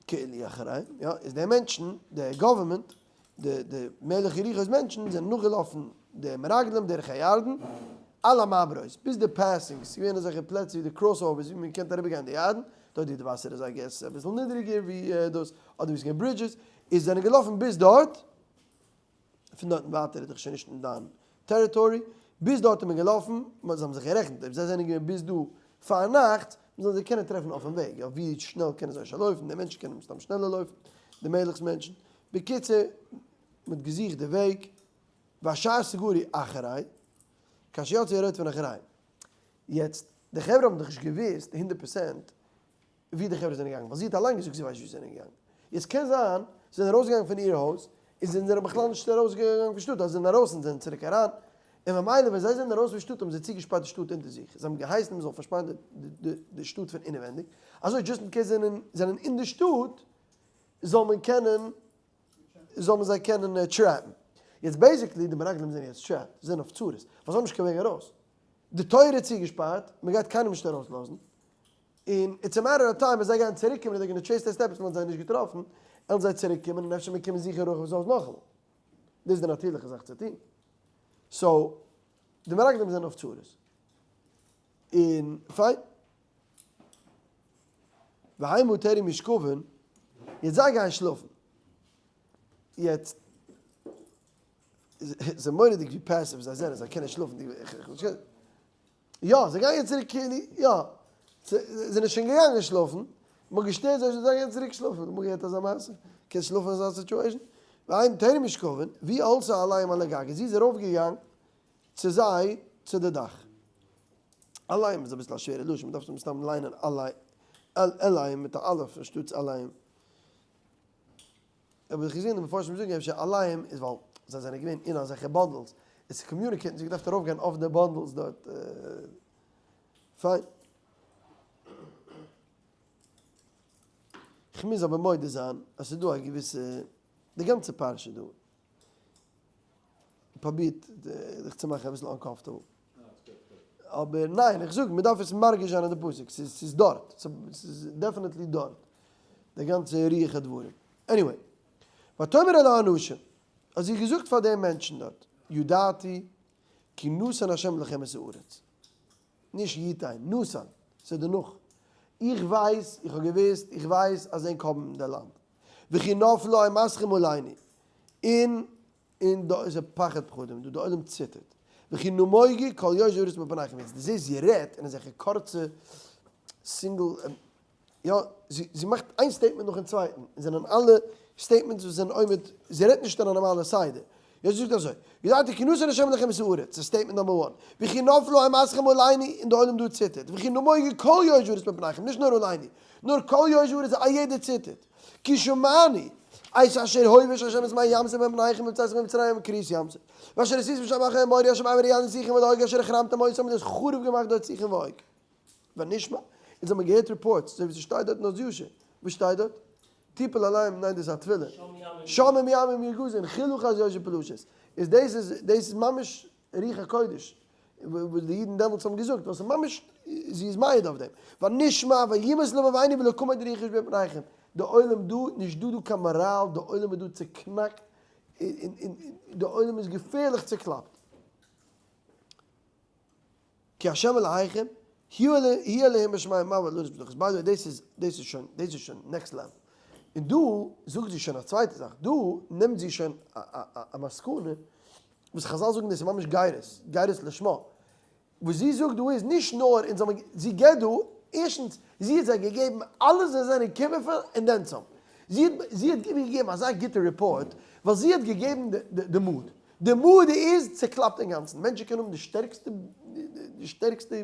S1: כאילו אחריהם, יא, איז די מענטשן, די government, די די מלך יריחו'ס מענטשן זענען נאכגעלאפן די מרגלים דרך הירדן, על המעברות, ביז די passings, ס'איז געווען אזעלכע פלעצער ווי די crossovers ווי מען קען אריבער גיין די ירדן, דארט ווי די וואסער איז I guess אביסל נידריגער ווי דאס, אדער ווי ס'איז געווען bridges, איז זענען געלאפן ביז דארט. פון דארטן ווייטער איז דאך שוין נישט אין דיין territory, ביז דארט איז מען געלאפן, זיי האבן זיך גערעכנט אויב זיי זענען געווען ביז דא פארנאכטס, מען זאל זיי קענען טרעפן אויפן וועג, יא ווי שנעל קענען זיי שוין לויפן, די מענטשן קענען מסתם שנעלער לויפן, די מלך'ס מענטשן, בקיצור, מען האט געזוכט די וועג, והשאר סגרו אחרי, כאשר יצאו הרודפין אחריהם. יעצט, די חברה האבן דאך נישט געוואוסט 100% ווי די חברה זענען געגאנגען, ווייל זי האט אליין געזאגט זי ווייסט נישט ווי זיי זענען געגאנגען. יעצט קען זיין זיי זענען ארויסגעגאנגען פון איר הויז, און זיי זענען בכלל נישט ארויסגעגאנגען פון שטאט, אדער זיי זענען ארויס און זענען צוריק אריין, און ממילא ווען זיי זענען ארויס פון שטאט האבן זיי צוגעשפארט די שטאט אונטער זיך, זיי האבן געהייסן מען זאל פארשפארן די שטאט פון אינעווענדיג, אזוי just in case זיי זענען אין די שטאט זאל מען קענען זאל מען זיי קענען trap ן. יעצט basically די מרגלים זענען יעצט trapped, זיי זענען אויף צרות, ווייל זיי האבן נישט קיין וועג ארויס. די טויער איז צוגעשפארט, מען גייט קיינעם נישט ארויסלאזן, און it's a matter of time ווען זיי גייען צוריק קומען און זיי גייען trace די steps מען האט זיי נישט געטראפן, עלן זיי צוריק קומען און אפשר מען קומען זוכן רחב'ס הויז נאכאמאל. דאס איז די נאטירליכע זאך צו טון. so, די מרגלים זענען אויף צרות. און פיין. והמה טרם ישכבון, יעצט זיי גייען שלאפן. יעצט, ס'איז מורא'דיג ווי passive זיי זענען, זיי קענען שלאפן. יא, זיי גייען צוריק כאילו, יא, זיי זענען שוין געגאנגען שלאפן, מ'האט געשטערט זיי, זיי גייען צוריק שלאפן, אמאל געהערט אזא מעשה? קענסט שלאפן אין אזא situation? והמה טרם ישכבון, והיא עלתה אליהם על הגג, זי איז ארויפגעגאנגען צו זיי צו די דאך. אליהם איז אביסל א שווערע לשון, מ'דארף עס מסתם ליינען אליהם מיט א אלף אנשטאטס עליהם. האב איך געזען די מפרשים זאגן אפשר עליהם איז ווייל זיי זענען געווען אין אזעלכע bundles, עס צו communicate ן זיי געדארפט ארויפגיין אויף די bundles דארט. פיין. כ'מוז אבער מודה זיין אז ס'איז דא א געוויסע, די גאנצע פרשה דא פרובירט דיך צו מאכן אביסל uncomfortable. אבער ניין, איך זאג, מ'דארף עס מרגיש זיין אין די פסוק, ס'איז דארט, ס'איז definitely דארט, די גאנצע רוח הדברים. anyway, ותאמר אל האנשים, האט זי געזאגט פאר די מענטשן דארט, ידעתי כי נתן ה' לכם את הארץ. נישט יתן, נתן, ס'איז דערנאך. איך ווייס, איך האב געוואוסט, איך ווייס אז ענק האבן די לאנד. וכי נפלה אימתכם עלינו, און און דא איז א פחד פחדים דא, די עולם ציטערט, וכי נמוגו כל יושבי הארץ מפניכם, יעצט דו זעסט זי רעדט אין אזעלכע קורצע single, יא, זי מאכט איין statement נאכן צווייטן, און זענען אלע statements וואס זענען עומד, זי רעדט נישט אין א נארמאלע סדר, יא זי זאגט אזוי, ידעתי כי נתן השם לכם את הארץ, ס'איז statement number one, וכי נפלה אימתכם עלינו, און די עולם דא ציטערט, וכי נמוגו כל יושבי הארץ מפניכם, נישט נאר עלינו, נאר כל יושבי הארץ, א יעדער ציטערט. כי שמענו את אשר הוביש השם את מי ים סוף מפניכם בצאתכם ממצרים כקריעת ים סוף ואשר עשיתם שם אחרי האמורי אשר בעבר הירדן סיחון ועוג אשר החרמתם אותם און דו האסט חרוב געמאכט דארט סיחון ועוג. ונשמע, אונז האבן געהערט reports, אזוי ווי ס'שטייט דארט אין אז ישיר, וואס שטייט דארט? תפול עליהם, ניין דאס איז א תפילה, שמים ימים ירגזון, חיל אחז יושב פלשת, איז דאס איז דאס איז ממש רוח הקודש, וואס די אידן דעמאלטס האבן געזאגט, ווייל ס'איז ממש, זי איז מעיד אויף דעם, ונשמע וימס לבבנו ולא קמד רוח איש מפניכם, די עולם דא, נישט דא דא קיין מאראל, די עולם איז דא צוקנאקט, און די עולם איז געפערליך צוקלאפט. כי ה' אלהיכם, הוא אלהים בשמים ממעל ובארץ מתחת, by the way דאס איז, דאס איז שוין, דאס איז שוין next level. און דא זאגט זי שוין א צווייטע זאך, דא נעמט זי שוין א מסקנא, וואס חזל זאגן דאס איז ממש גירות, גירות לשמה. וואס זי זאגט דא איז נישט נאר אונז האבן, זי געבט דא, ערשטנס, זי האט זיי געגעבן אלעס זיי זענען געקומען פאר און then some. זי האט, זי האט געגעבן אזא גוטע report, ווייל זי האט געגעבן די mood. די mood איז צעקלאפט אינגאנצן, מענטשן קענען האבן די שטערקסטע, די שטערקסטע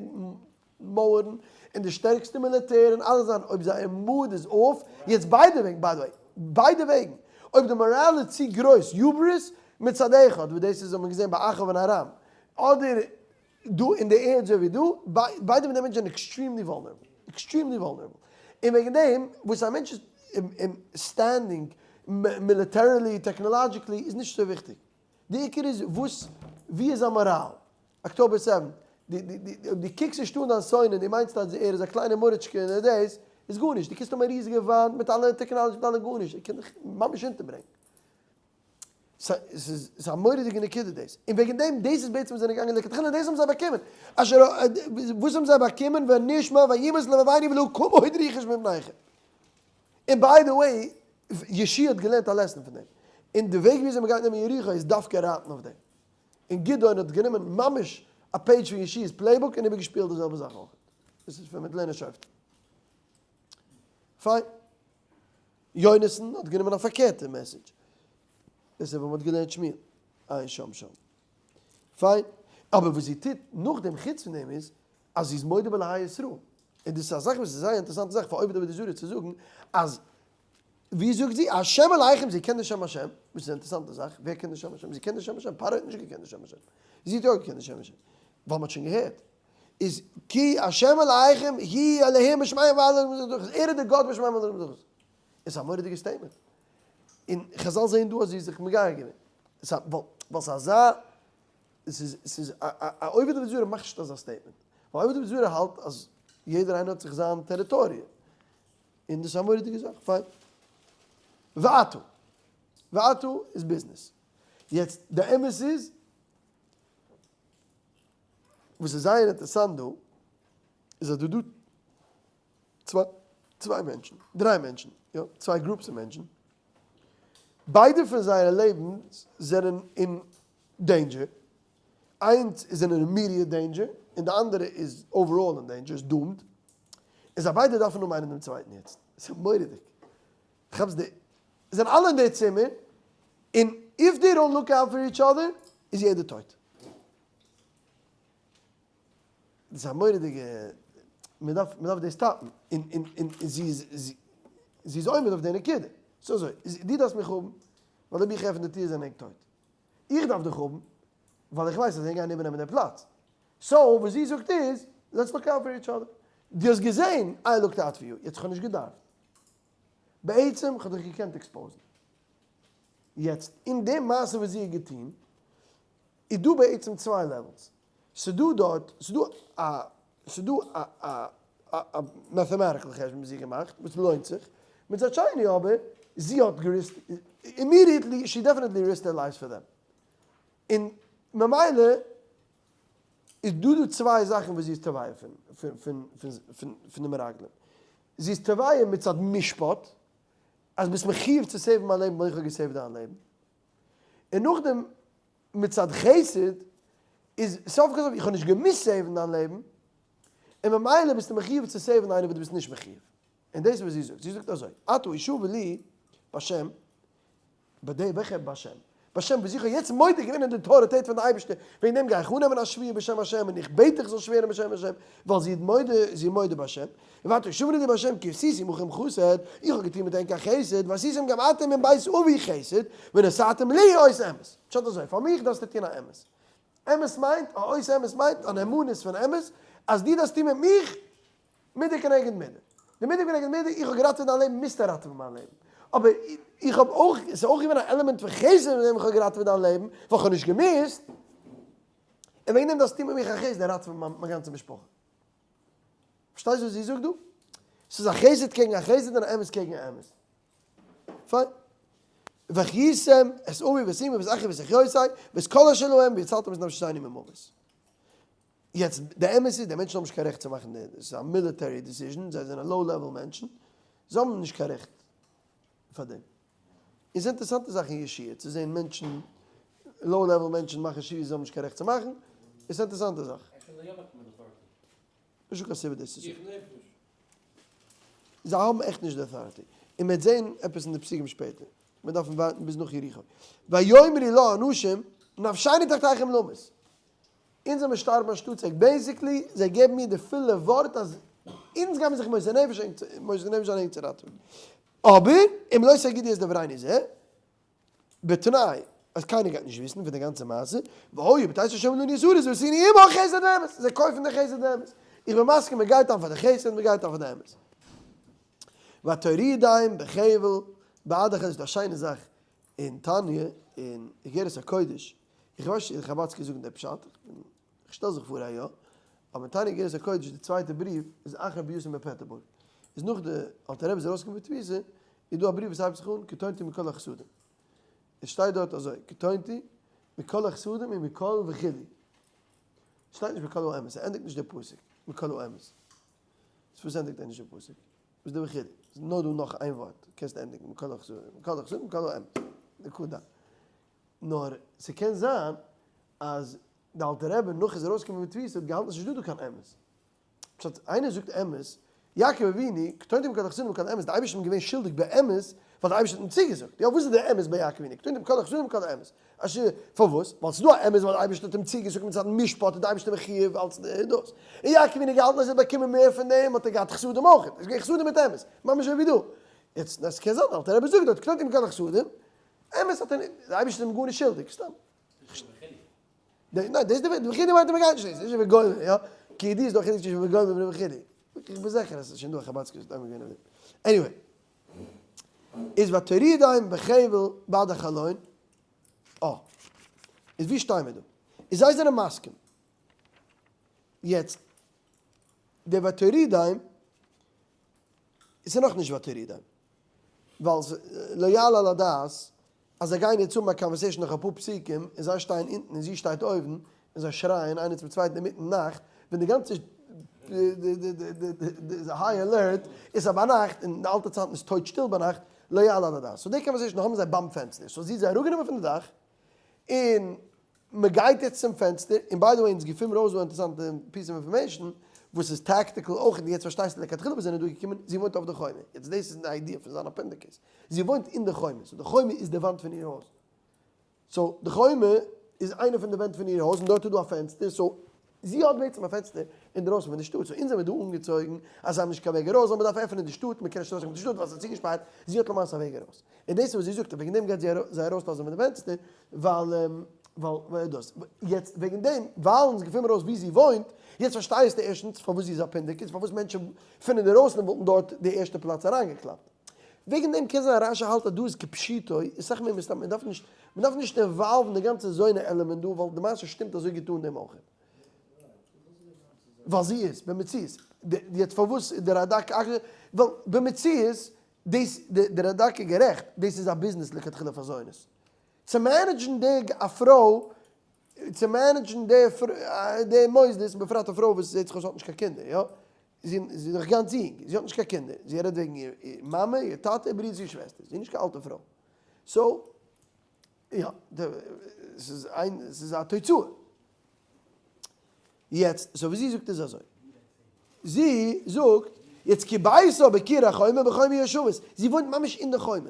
S1: מויערן און די שטערקסטע מיליטער און אלעס זיין אויב זייער mood איז off, יעצט ביידע וועגן by the way, ביידע וועגן, אויב די מאראל איז צו גרויס, hubris מצד אחד, וואס דאס איז האט מען געזען ביי אחאב און ארם, אדער דא אין די ערד אזוי ווי דא, ביידע פון די מענטשן זענען extremely vulnerable, extremely vulnerable, און וועגן דעם וואס א מענטש איז standing militarily, technologically איז נישט אזוי וויכטיג, די עיקר איז וואס ווי איז זיין מאראל, October 7, אויב דו קוקסט נישט אן דיין שונא און דו מיינסט אז ער איז א קליינע מוריטשקע און ער דאס, איז גארנישט, דו קענסט האבן א ריזיגע וואנט מיט אלע technology מיט אלע גארנישט, ער קען דיך ממש אונטערברענגען. ס'איז א מורא'דיגע נקודה דאס, און וועגן דעם, דאס איז בעצם וואס זענען געגאנגען לכתחילה, דאס האבן זיי באקומען, אשר וואס האבן זיי באקומען, ונשמע וימס לבבנו ולא קם עוד רוח איש מפניכם. און by the way, יהושע האט געלערנט א lesson פון דעם. און די וועג וויאזוי מ'גייט נעמען יריחו איז דווקא רייטן אויף דעם. און גדעון האט גענומען ממש א page פון יהושע'ס playbook און איבערגעשפילט די זעלבע זאך אויך. דאס איז פון מיט לערנען שופטים. פיין. יונתן האט גענומען א פארקערטע message. דאס איז ווען מ'האט געלערנט שמואל. עיין שם שם. פיין. אבער וואס זי טוט נאכדעם חוץ פון דעם איז אז זי איז מודה באלהי ישראל. און דאס איז א זאך וואס איז זייער אינטערעסאנטע זאך פאר עובד עבודה זרה צו זאגן אז ווי זאגט זי? השם אלהיכם, זי קען די שם השם, וואס איז א אינטערעסאנטע זאך, ווער קען די שם השם? זי קען די שם השם, פרעה האט נישט געקענט די שם השם, זי האט יא געקענט די שם השם, ווייל מ'האט שוין געהערט, איז כי השם אלהיכם הוא אלהים בשמים ועל הארץ, ער איז דער גאט בשמים ועל הארץ, איז א מורא'דיגע statement, און חזל זעהן דא אז זי איז זיך מגייר געווען, ווייל ס'איז אזא, ס'איז א עובד עבודה זרה מאכט נישט אזא statement, ווייל עובד עבודה זרה האלט אז יעדער איינער האט זיך זיין טעריטאריע, און דאס איז א מורא'דיגע זאך, פיין. ועתה. ועתה איז ביזנעס. יעצט, די אמת איז, וואס איז זייער אינטערעסאנט דא, איז אז דא דא צוויי, צוויי מענטשן, דריי מענטשן, יא, צוויי groups פון מענטשן, ביידע פון זייערע לעבנס זענען אין danger, איינס איז אין immediate danger און די אנדערע איז overall אין danger, איז doomed, און זיי ביידע דארפן האבן איינער דעם צווייטן יעצט, ס'איז מורא'דיג, כאפסט די, זענען אלע אין די צימער, און if they don't look out for each other איז יעדער טויט. דאס איז א מורא'דיגע, מען דארף, מען דארף דאס stop ן, און און און זי איז, זי איז עומד אויף די נקודה, ס'איז אזוי, דו דארפסט מיך האבן, ווייל אויב איך עפן די טיר זענען ענק טויט. איך דארף דיך האבן ווייל איך ווייס אז זיי גייען איבערנעמען דעם פלאץ. so וואס זי זאגט איז, let's look out for each other. דו האסט געזען I looked out for you, יעצט כ'האב נישט געדארפט. בעצם כ'האב דיך געקענט expose ן. יעצט אין די מעשה וואס זי האט געטון איז דא בעצם צוויי levels. ס'דא דארט, ס'דא א, ס'דא א א א mathematical חשבון וואס זי האט געמאכט וואס לוינט זיך, מצד שני אבער, זי האט גע risk ט, immediately she definitely risked her life for them, און ממילא איז דא דא צוויי זאכן וואס זי איז תובע פון פון פון פון די מרגלים, זי איז תובע מצד משפט, אז ביסט מחיוב צו save ן מיין לעבן ווייל איך האב גע save ט דיין לעבן, און נאכדעם מצד חסד איז סוף כל סוף איך האב נישט געמוזט save ן דיין לעבן, און ממילא ביסטו מחיוב צו save ן איינער וואס דו ביסט נישט מחיוב. און דאס איז וואס זי זאגט, זי זאגט אזוי, עתה השבעי לי בשם, ביי די וועלכע בשם? בשם וואס איך האב יעצט מודה געווען אין די אויטאריטעט פון די אייבערשטער, וועגן דעם גיי איך אננעמען א שבועה בשם השם און איך בעט דיך זאלסט שווערן בשם השם, ווייל זי איז מודה, זי איז מודה בשם, ועתה השבעי לי בשם כי עשיתי עמכם חסד, איך האב געטון מיט ענק א חסד, ועשיתם גם אתם עם בית אבי חסד, ונתתם לי אות אמת. פשט אזוי, פאר מיך דארפסטו טון א אמת. אמת מיינט, א אות אמת מיינט, א נאמנות פון אמת, אז דו דארפסט טון מיט מיך מידה כנגד מידה. די מידה כנגד מידה, איך האב געראטעוועט דיין לעבן, מוזטו ראטעווען מיין לעבן. אבער איך האב אויך, עס איז אויך געווען א עלעמענט פון חסד מיט דעם איך האב געראטעוועט דיין לעבן, ווייל איך האב נישט געמוזט, און וועגן דעם דארפסטו טון מיט מיך א חסד און ראטעווען מיין גאנצע משפחה. פארשטייסט וואס זי זאגט דא? ס'איז א חסד קעגן א חסד און א אמת קעגן א אמת. פיין. והחייתם את אבי ואת אמי ואת אחי ואת אחיותי ואת כל אשר להם והצלתם את נפשותינו ממוות. יעצט, די אמת איז, די מענטשן האבן נישט קיין רעכט צו מאכן די, ס'איז א military decision, זיי זענען low level מענטשן, זיי האבן נישט קיין רעכט פאר דעם. איז אינטערעסאנטע זאך אין יהושע צו זען מענטשן, low level מענטשן מאכן שבועות זיי האבן נישט קיין רעכט צו מאכן, איז אינטערעסאנטע זאך.
S4: אפשר זיי יא באקומען authority.
S1: נישטא קיין סיבה דאס צו זאגן.
S2: איך נפש.
S1: זיי האבן עכט נישט די authority. און מ'וועט זען עפעס אין די פסוקים שפעטער. מיר דארפן ווארטן ביז נאך יריחו. ויאמרו לה האנשים, נפשנו תחתיכם למות. אונז זאל מיר שטארבן אנשטאט זיי. basically, זיי געבן מיר די פולע ווארט אז אונז גיימיר זיך מוסר נפש מוסר נפש זיין ענק צו ראטעווען. אבער, אם לא תגידו את דברינו זה, בתנאי אז קיינער גייט נישט וויסן פון די גאנצע מעשה, והיה בתת השם לנו את הארץ ועשינו עמה חסד ואמת, זיי קויפן די חסד ואמת. איך בין מסכים מען גייט אן פאר די חסד, מען גייט אן פאר די אמת. ותורידם בחבל בעד החסד, ס'איז א שיינע זאך אין תניא אין איגרת הקודש, איך ווייס נישט צו די חבדסקער זאגן די פשט, איך שטעל זיך פאר אז יא, אבער אין תניא איגרת הקודש די צווייטע בריוו איז אחר ביאתו מפטרבורג, איז נאך די אלטער רבי איז ארויסגעקומען פון תפיסה, איז דא א בריוו וואס הייבט זיך אן קטונתי מכל החסדים, עס שטייט דארט אזוי קטונתי מכל החסדים ומכל וכו', שטייט נישט מכל האמת, ער ענדיגט נישט די פסוק מכל האמת, איז פארוואס ענדיגט ער נישט די פסוק? וואס איז די וכו'? ס'איז נאר דא נאך איין ווארט, קענסט ענדיגן מכל החסדים, מכל החסדים, מכל האמת. נקודה. נאר ס'קען זיין אז די אלטע רבי נאך איז ארויסגעקומען פון תפיסה האט געהאלטן ס'נישט דא דא קיין אמת. פשט, איינער זאגט אמת, יעקב אבינו, קטונתי מכל החסידים מכל האמת, די אייבערשטער איז געווען שולדיג באמת, ווייל די אייבערשטער האט אים צוגעזאגט, יא וואס איז די אמת ביי יעקב אבינו, קטונתי מכל החסידים מכל האמת, אשר, פארוואס? ווייל ס'איז דא א אמת ווייל די אייבערשטער האט אים צוגעזאגט מצד משפט איז די אייבערשטער מחויב אלס דאס, און יעקב אבינו האט געהאלטן אז ער האט באקומען מער פון דעם האט ער געהאט חסדים אויך, עס איז געווען חסדים מיט אמת, ממש אזוי ווי דא, יעצט, עס קען זיין די אלטער רבי זאגט דארט קטונתי מכל החסדים, אמת האט ער נישט, די אייבערשטער איז אים גארנישט שולדיג, סתם. ניין, דאס איז די וכו' מיינט מען גייט נישט, דאס איז וגומר, יא? כידוע איז דא א חילוק צווישן וגומר און וכו'. איך בין זיכער אז עס איז שוין דא א חבדסקער וואס האט עומד געווען אויף דעם. Anyway. איז ותורידם בחבל בעד החלון. אה. איז ווי שטייען מיר דא? איז זיי זענען מסכים. יעצט, די ותורידם, עס איז נאכנישט ותורידם. ווייל לא יעלה על הדעת אז זיי גייען יעצט האבן א conversation נאך אפאר פסוקים און זיי שטייען אונטן און זי שטייט אויבן און זיי שרייען איינער צום צווייטן אינמיטן נאכט ווען די גאנצע high alert איז א ביינאכט און אין די אלטע צייטן איז טויט שטיל ביינאכט לא יעלה על הדעת. So די conversation האבן זיי ביים פענסטער so זי האט זיי אראפגענומען פון די דאך און מען גייט יעצט צום פענסטער, און by the way אונז געפינען מיר אויס דא א אינטערעסאנטע piece of information וואס איז tactical אויך, און יעצט פארשטייסטו לכתחילה וואס זענען דא געקומען, זי וואוינט אויף די חומה, יעצט דאס איז די idea פון זיין א פונדקית, זי וואוינט אין די חומה, so די חומה איז די וואנט פון איר הויז, so די חומה איז איינע פון די ווענט פון איר הויז און דארט איז דא א פענסטער, so זי האט בעצם א פענסטער אינדרויסן פון די שטאט, so אונז זעמיר דא אנגעצויגן אז זיי האבן נישט קיין וועג ארויס, ווייל מען דארף עפענען די שטאט, מען קען נישט ארויסגיין פון די שטאט ווייל עס איז צוגעשפארט, זי האט למעשה א וועג ארויס. און דאס איז וואס זי זאגט, אז וועגן דעם גייט זי זיי ארויסלאזן פון די פענסטער, ווייל ווייל דאס. יעצט וועגן דעם, ווייל אונז געפינען מיר אויס וואו זי וואוינט, יעצט פארשטייסטו ערשטנס פארוואס זי איז א פונדקית, פארוואס מענטשן פון אינדערויסן וואלטן דארט די ערשטע פלאץ אריינגעקלאפט. וועגן דעם קען זיין רשי האלט אז דא איז כפשוטו, איז סאך מער מסתבר, מען דארף נישט, מען דארף נישט involve ן די גאנצע זונה עלעמענט דא, ווייל די מעשה שטימט אזוי גוט אן דעם אויך. ווייל זי איז, במציאות, יעצט פארוואס די רדק, ווייל במציאות דאס די רדק איז גערעכט, דאס איז א ביזנעס לכתחילה פאר זונות. צו manage ן די א פרוי, צו manage ן די די מוסדות, בפרט א פרוי וואס זעט זיך אויס האט נישט קיין קינדער, יא? זי איז דאך גאנץ יונג, זי האט נישט קיין קינדער, זי רעדט וועגן איר מאמע, איר טאטע, איר ברודער, איר שוועסטער, זי איז נישט קיין אלטע פרוי. So, יא, ס'איז איין, ס'איז א תוצאה. יעצט, so ווי זי זאגט איז אזוי. זי זאגט, יעצט כי ביתה בקיר החומה בחומה יושבת, זי וואוינט ממש אין די חומה.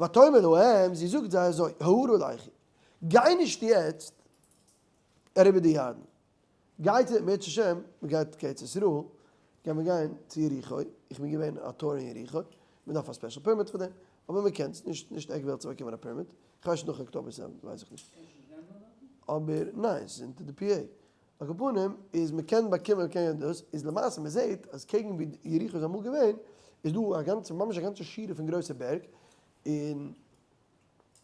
S1: ותאמר להם, זי זאגט זיי אזוי, ההרה לכי, גיי נישט יעצט אריבער די ירדן, גיי צו, אם ירצה השם, מען גייט קיין ארץ ישראל, קען מען גיין צו יריחו, איך בין געווען א tour אין יריחו, מען דארף א special permit פאר דעם, אבער מען קען, ס'איז נישט עק וועלט צו באקומען א permit, איך ווייס נישט נאך October seven ווייס איך נישט. אבער ניין, ס'איז אונטער די פי עי. על כל פנים איז מען קען באקומען מען קען דאס, איז למעשה מען זעט אז קעגן ווי יריחו איז אמאל געווען, איז דא א גאנצע ממש א גאנצע שורה פון גרויסע בערג, און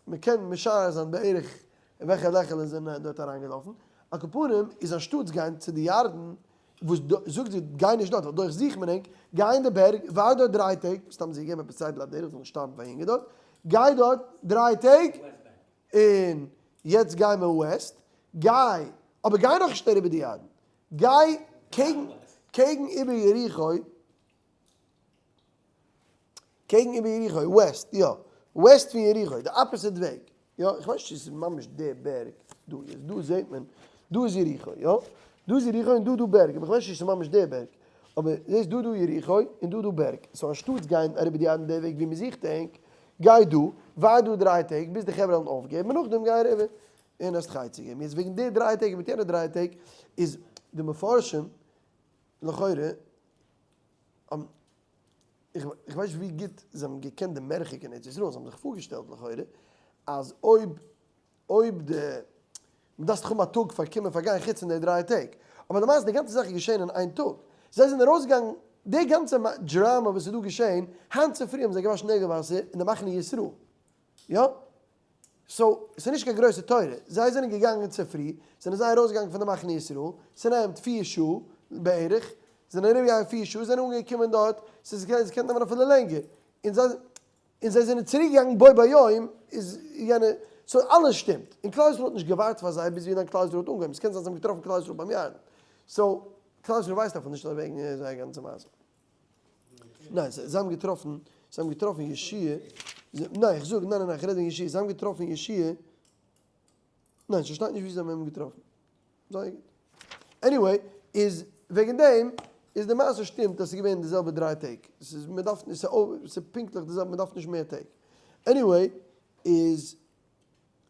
S1: מען קען משער זיין בערך אין וועלכע לעכעלע זענען דארט אריינגעלאפן, על כל פנים איז אנשטאטס גיין צו די ירדן, וואס זאגט זי גיי נישט דארט ווייל דארט זוכט מען ענק, גיי אין די בערג, ווארט דארט דריי טעג, מסתם זיי געבן עפעס צייט לדרך זאל נישט שטארבן פאר הונגער דארט, גיי דארט דריי טעג, און יעצט גיי מיר west, גיי, אבער גיי נאכנישט אריבער די ירדן, גיי קעגן קעגן איבער יריחו, קעגן איבער יריחו, west, יא, west פון יריחו, די opposite וועג, יא, איך ווייס נישט צו עס איז ממש די בערג דא, יעצט דא זעט מען, דא איז יריחו, יא, דא איז יריחו און דא דא בערג, אבער איך ווייס נישט צו עס איז ממש די בערג, אבער זעסט דא דא יריחו און דא דא בערג, so אנשטאטס גיין אריבער די אנדערע וועג ווי מען זוכט ענק, גיי דא, ווארט דא דריי טעג ביז די חברה וועלן אויפגעבן און נאכדעם גיי אריבער און האסט חי צו געבן. יעצט וועגן די דריי טעג מיט יענע דריי טעג איז די מפרשים לכאורה האבן, איך ווייס נישט ווי גוט זיי האבן געקענט די מרחק אין ארץ ישראל, זיי האבן זיך פארגעשטעלט לכאורה אז אויב אויב די מען דארף דאך האבן א טאג פאר קומען פאר גיין חוץ פון די דריי טעג, אבער למעשה די גאנצע זאך איז געשען אין איין טאג, זיי זענען ארויסגעגאנגען, די גאנצע דראמא וואס איז דא געשען, היינט צופרי האבן זיי געוואשן נעגל וואסער אין די מחנה ישראל, יא? So ס'איז נישט קיין גרויסע תורה, זיי זענען געגאנגען צופרי, זענען זיי ארויסגעגאנגען פון די מחנה ישראל, ס'נעמט פיר שעה בערך, זענען אריבערגעגאנגען פיר שעה, זענען אנגעקומען דארט, ס'איז ס'קען נעמען אפילו לענגער, און זיי און זיי זענען צוריק געגאנגען בו ביום, איז יענע, so אלעס שטימט, און כלל ישראל האט נישט געווארט פאר זיי ביז ווי לאנג כלל ישראל האט אנגעהויבן, ס'קען זיין זיי האבן געטראפן כלל ישראל ביים ירדן, so כלל ישראל ווייסט אפילו נישט וועגן זייער גאנצע מעשה. ניין, זיי האבן געטראפן, זיי האבן געטראפן יהושע. ניין, איך זאג, ניין ניין ניין, איך רעד וועגן יהושע, זיי האבן געטראפן יהושע, ניין, ס'שטייט נישט ווי זיי האבן אים געטראפן. זייער גוט. Anyway, איז וועגן דעם איז די מעשה שטימט אז ס'איז געווען די זעלבע דריי טעג. ס'איז מ'דארף נישט, ס'איז פונקטליך די זעלבע, מ'דארף נישט מער טעג. Anyway, איז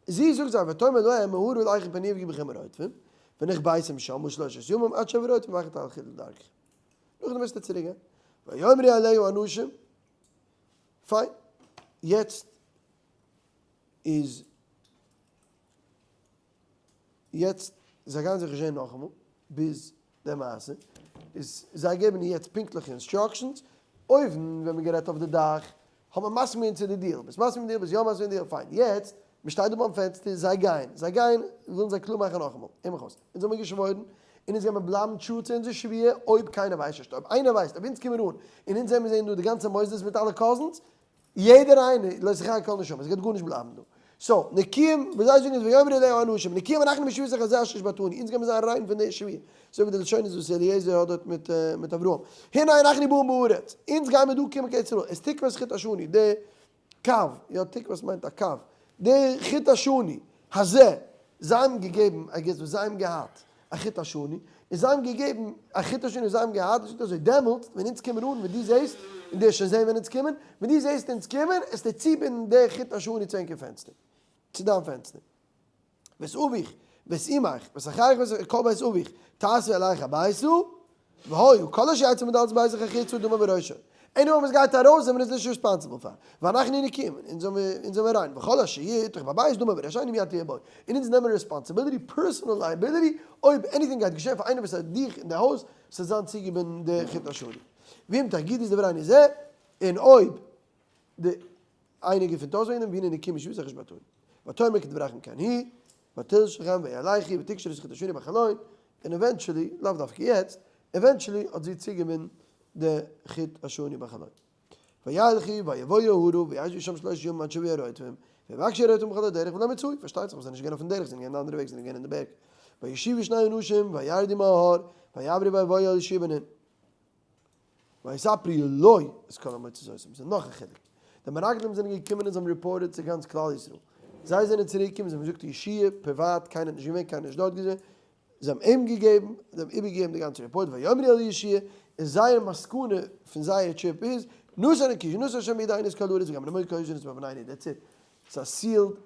S1: זי זאגט זיי ותאמר להם מהרה לכו פן יפגעו בכם הרודפים ונכביתם שמה שלשת ימים עד שוב הרודפים ואחר תלכו לדרככם. נאכדעם וועסטו צוריק גיין. ויאמרו אליה האנשים, פיין, יעצט איז יעצט זיי גייען זיך נישט זעהן נאכאמאל ביז די מעשה איז זיי געבן איר יעצט פונקטליכע instructions, אויבן ווען מ'האט גערעדט אויף די דאך האט מען מסכים געווען צו די deal, ביסט מסכים מיט די deal ביסט יא מסכים מיט די deal פיין, יעצט מ'שטייט דא ביים פענסטער זיי גייען זיי גייען ווילן זיי קלאר מאכן נאכאמאל, הער מיך אויס, אונז האמיר געשוואוירן און אונז גיימיר בלייבן true צו אונזער שבועה אויב קיינער ווייסט נישט, אויב איינער ווייסט אויב אונז קומען אן און אונז זעמיר זעהן דא די גאנצע מוסדות מיט אלע cousins יעדער איינער, לא תחיה כל נשמה, עס גייט גארנישט בלייבן דא. So, נקיים, וואס זיי זאגן איז ויאמרו אליה האנשים, נקיים אנחנו משבועתך הזה אשר השבעתנו, אונז גיימיר זיין ריין פון די שבועה, אזוי ווי די לשונות וואס אליעזר האט דארט מיט מיט אברהם, הנה אנחנו באים בארץ, אונז גיימיר דא קומען קיין ארץ ישראל, את תקוות חוט השני, די קו, יא תקוות מיינט א קו, די חוט השני הזה, זיי האבן געגעבן, I guess וואס זיי האבן געהאט, א חוט השני, און זיי האבן געגעבן א חוט השני וואס זיי האבן געהאט, זאגט אזוי, דעמאלטס ווען אונז קומען אן, ווען דו זעסט, און דו וועסט שוין זען ווען אונז קומען, ווען דו זעסט אונז קומען, עסטו צובינדן די חוט השני צו ענקער פענסטער, צו דיין פענסטער. ואת אביך, ואת אמך, ואת אחיך ואת כל בית אביך, תאספו אליך הביתה, והיה כל אשר יצא מדלת ביתך החוצה דמו בראשו. Anyone וואס גייט ארויס זעמיר אונז נישט responsible פאר. ואנחנו נקיים, אונז זעמיר ריין. וכל אשר יהיה אתך בבית דמו בראשנו מיד תהיה בו. און אונז נעמען responsibility, personal liability, אויב anything גייט געשען פאר איינער וואס האט דיך אין די הויז, ס'זאל זיין צוגעבינדן די חוט השני. ואם תגידו את דברינו זה, און אויב די איינער געפינט אויס וועגן דעם, והנה נקיים משבועתך אשר השבעתנו. ותאמר כדברכם כן הוא, ותלשכם וילכו ותקשר את חוט השני בחלון, און eventually, לאו דווקא יעצט, eventually האט זי צוגעבינדן די חוט השני בחלון. וילכו ויבואו ההרה וישבו שם שלשה ימים עד שובו הרודפים, ויבקשו הרודפים בכל הדרך ולא מצאוהו, פארשטייט זיך וואס זענען נישט געווען אויפן דרך, זענען געווען די אנדערע וועג, זענען געווען אין די בערג. וישובו שני האנשים וירדו מההר ויעברו ויבואו אל יהושע בן נון. ויספרו לו את כל המצות אותם, ס'איז נאך א חילוק. די מרגלים זענען געקומען און זיי האבן reported צו גאנץ כלל ישראל. זיי זענען צוריק געקומען, זיי האבן געזאגט יהושע, פריוואט, קיינער האט נישט געווען, קיינער איז נישט דארט געווען. זיי האבן אים געגעבן, זיי האבן איבערגעגעבן די גאנצע report, ויאמרו אל יהושע, און זייער מסקנא פון זייער trip איז, נתן כי נתן השם בידינו את כל הארץ וגם את האמורי כל יושבי לפנינו, that's it. ס'איז א sealed,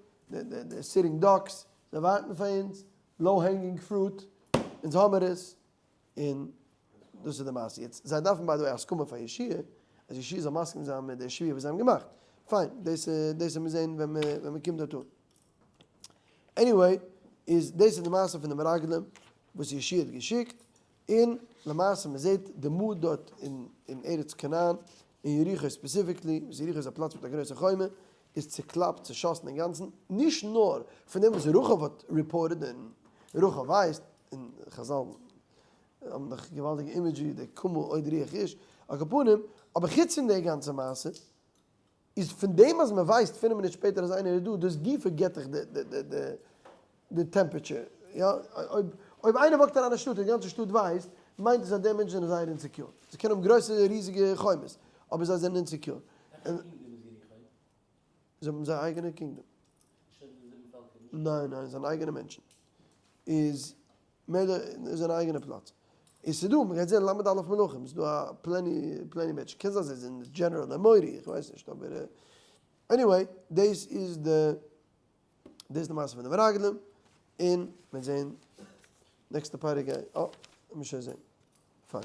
S1: די sitting ducks, זיי ווארטן פאר אונז, low hanging fruit, אונז האמיר עס, און דאס איז די מעשה. יעצט, זיי דארפן by the way הסכמה פאר יהושע, אז יהושע זאל מסכים זיין מיט די שבועה וואס זיי האבן געמאכט. פיין, דאס דאס וועט מען זען ווען ווען מען קומט דארט אן. Anyway, איז דאס איז די מעשה פון די מרגלים וואס יהושע האט געשיקט, און למעשה מען זעט די mood דארט אין אין ארץ כנען, אין יריחו specifically, וואס יריחו איז א פלאץ מיט א גרויסע חומה, איז צוקלאפט, צושאסן אינגאנצן, נישט נאר פון דעם וואס רחב האט reported, און רחב ווייסט, און חזל האבן דאך געוואלדיגע imagery, די כמו עוד רוח איש, על כל פנים, אבער חוץ פון די גאנצע מעשה, איז פון דעם אז מען ווייסט פינף מינוט שפעטער אז איינער איז דא, דאס גופא געבט דיך די temperature, יא, אויב אויב איינער walk ט אריין אין שטאט און די גאנצע שטאט ווייסט, מיינט עס אז די מענטשן זענען זייער insecure, זיי קענען האבן גרויסע ריזיגע חומות, אבער זיי זענען insecure. זיי האבן זייער אייגענע kingdom. ניין ניין, זיינע אייגענע מענטשן. איז מער איז זיין אייגענע פלאץ. איז ס'דא, מ'גייט זען ל' אלף מלכים, ס'דא א plenty plenty מענטשן. קען זיין זיי זענען general אמורי, איך ווייס נישט, אבער anyway, דאס איז די דאס איז די מעשה פון די מרגלים, און מ'וועט זען נעקסטע פרק, אה, מ'וועט שוין זען. פיין.